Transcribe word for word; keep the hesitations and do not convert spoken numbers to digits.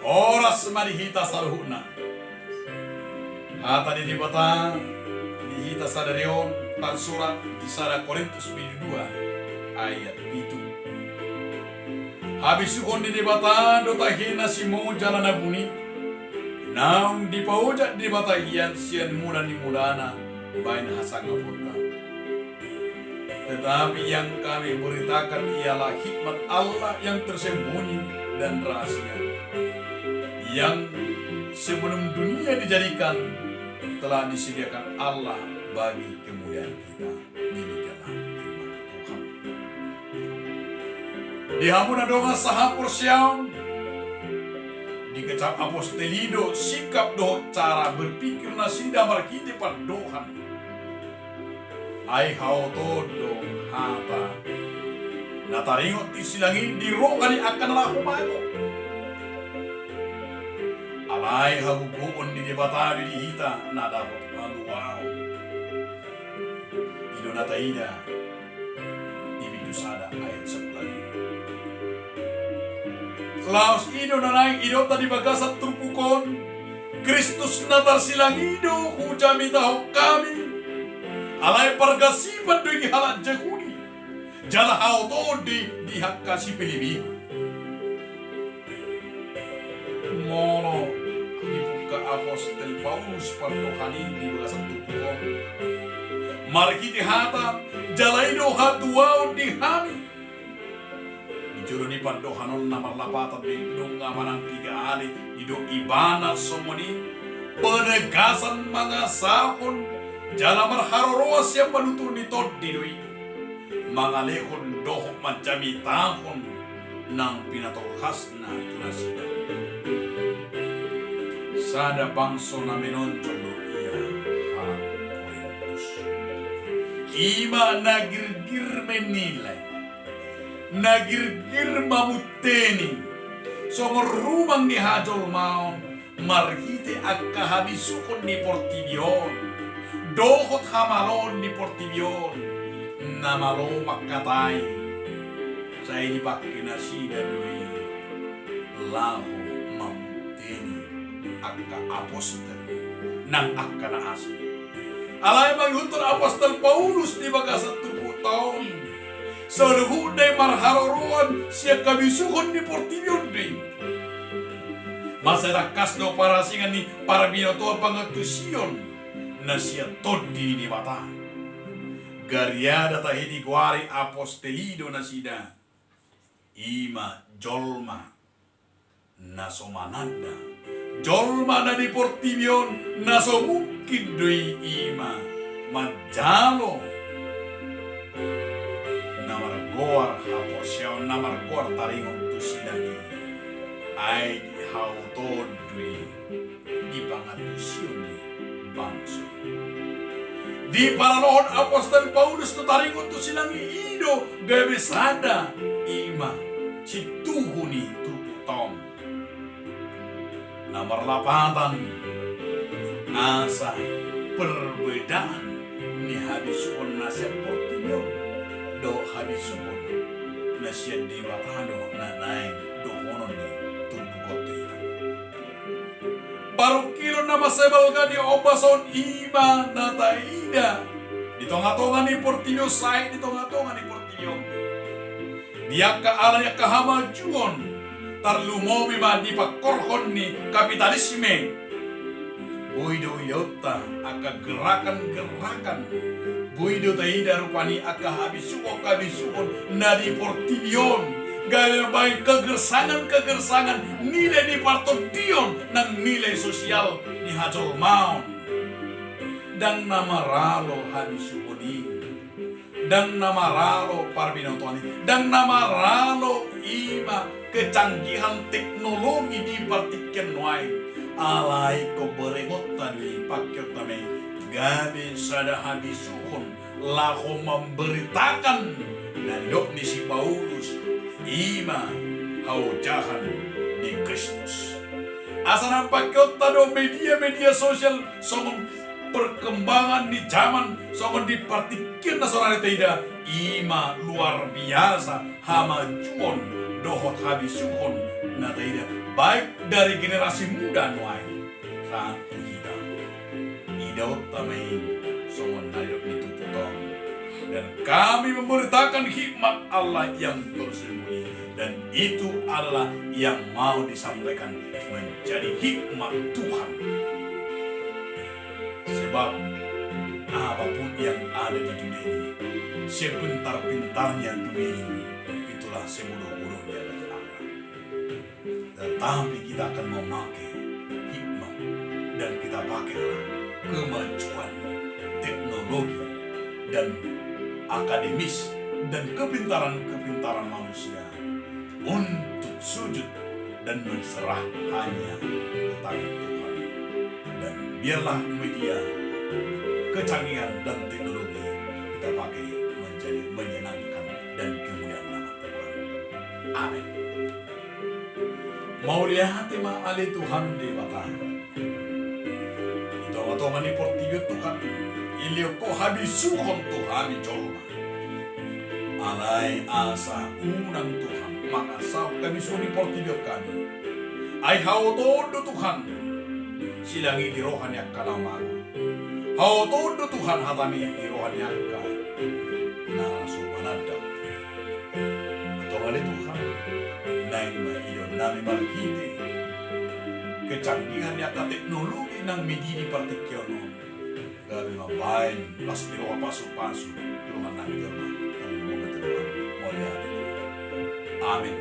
Horas ma di hita saluhutna. Hata ni Debata di hita sadari on tarsurat di sada Korintus bindu dua ayat pitu. Habisuhon ni Debata do tahe na simo jala na buni, naung dipaojak Debata hian sian mula ni mulana baen hasangaponta. Tetapi yang kami beritakan ialah hikmat Allah yang tersembunyi dan rahasia, yang sebelum dunia dijadikan telah disediakan Allah bagi kemuliaan kita. Demikianlah firman Tuhan. Di hamu na dongan sahaporseaon, dikecap apostel i do sikap dohot cara berpikir nasida marhite pandohan. Ai haotoon do hata na taringot tu silang i di roha ni angka na laho mago. Alai hagogoon ni Debata do di hita na dapot haluaon. I do na taida di bindu sada ayat sampulu. Laos i do na naeng idaonta di bagasan turpuk on, Kristus na tarsilang i do hujamitahon hami. Alai pargasipan do i di halak Jahudi, jala haotoon do i di angka sipelebegu. Molo dibungka apostel Paulus pandohan i di bagasan turpuk on marhite hata, jala i do hatuaon di hami. Di jolo ni pandohan on na marlapatan do i nunga manang piga ari didok ibana songon i, penegasan mangasahon jala marharoroan sian panuturan ni tondi do i, mangalehon dohot manjamitahon nang pinatolhasna tu nasida. Sada bangso na menonjol do ia halak Korintus. I ma na girgir menilai, na girgir mamunteni songon rumang ni hajolmaon marhite angka habisuhon ni portibi on dohot hamaloon ni portibi on na malo mangkatai. Sai dipangke nasida do i laho mamunteni angka apostel nang angka na asing. Alai mangihuthon apostel Paulus di bagasan turpukta on, saluhutna i marharoroan sian habisuhon ni portibi on do i. Mansai tangkas do parasingan ni parbinotoan pangantusion na sian tondi ni Debata. Gariada tahe digoari apostel i do nasida. I ma jolma na so mananda, jolma na di portibi on na so mungkin do i, i ma manjalo na margoar haporseaon, na margoar taringot tu silang i. Ai dihaotoon do i di pangantusion ni bangso. Diparaloan apostel Paulus tu taringot tu silang i, i do gabe sada, i ma situhu ni turpukta on. Na marlapatan asa perbedaan ni habisuhon na sian portibi on dohot habisuhon na sian Debata do na naeng dohonon ni turpuk on tu hita. Parungkilon na mansai balga di ombas on, i ma na taida di tongatonga ni portibi on, sae di tongatonga ni portibi on. Di angka, ala ni angka hamajuon, tarlumobi ma di pangkorhon ni kapitalisme. Boi do idaonta angka gerakan-gerakan, boi do taida rupani angka habisuhon, habisuhon na di portibi on, gabe mambahen kegersangan-kegersangan nilai ni partondion nang nilai sosial ni hajolmaon. Ndang na maralo habisuhon i, ndang na maralo parbinotoan i, ndang na maralo i ma kecanggihan teknologi di partingkian nuaeng. Alai ingkon berengonta do i, pangkeonta ma i gabe sada habisuhon laho mamberitakan na nidok ni si Paulus, i ma haojahan ni Kristus. Asa nang pangkeonta do media-media sosial songon perkembangan ni jaman songon di partingkian na saonari taida, i ma luar biasa hamajuon dohot habisuhon na taida baik dari generasi muda nuaeng sahat tu hita. Idaonta ma i songon na nidok ni turpukta on. Dan kami memberitakan hikmat Allah yang tersembunyi, dan itu adalah yang mau disampaikan menjadi hikmat Tuhan. Sebab apapun yang ada di dunia ini, sepintar-pintarnya dunia ini, itulah sebodoh-bodohnya dari Allah. Tetapi kita akan memakai hikmat dan kita pakailah kemajuan teknologi dan akademis dan kepintaran-kepintaran manusia untuk sujud dan berserah hanya ke tangan Tuhan. Dan biarlah media, kecanggihan dan teknologi kita pakai menjadi menyenangkan dan kemuliaan nama Tuhan. Amin. Mauliate ma ale Tuhan Debata. Di tonga-tonga ni portibi on Tuhan, dilehon Ho habisuhon tu hami jolma. Alai asa unang Tuhan mangasahon habisuhon ni portibi on hami. Ai haotoon do Tuhan silangiti roha ni angka na mago. Haotoon do Tuhan hatami di roha ni angka na so mananda. Antong ale Tuhan, naeng ma idaon nami marhite kecanggihan ni angka teknologi nang media di partingkian on, gabe mambahen las ni roha pasu-pasu tu dongan nami jolma nang di muba tu Tuhan. Mauliate. Amin.